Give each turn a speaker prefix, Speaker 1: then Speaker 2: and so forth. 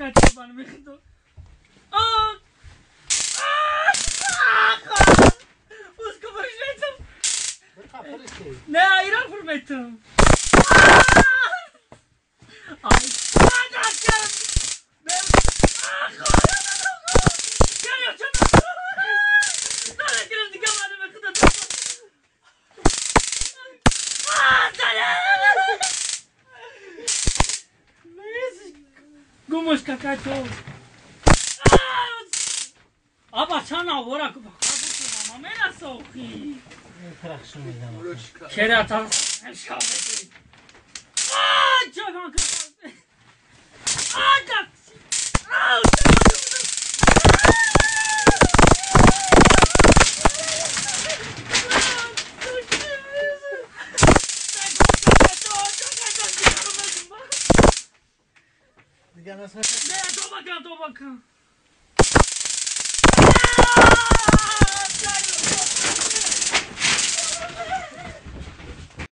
Speaker 1: Какачо мехто. Ne ayran fırmetim. Ay, Гумош какачо. Аба чана вора мамена сохи. Керата шаве. А, чана А, да. А,
Speaker 2: Дигар
Speaker 1: Не, тоба кун, тоба кун.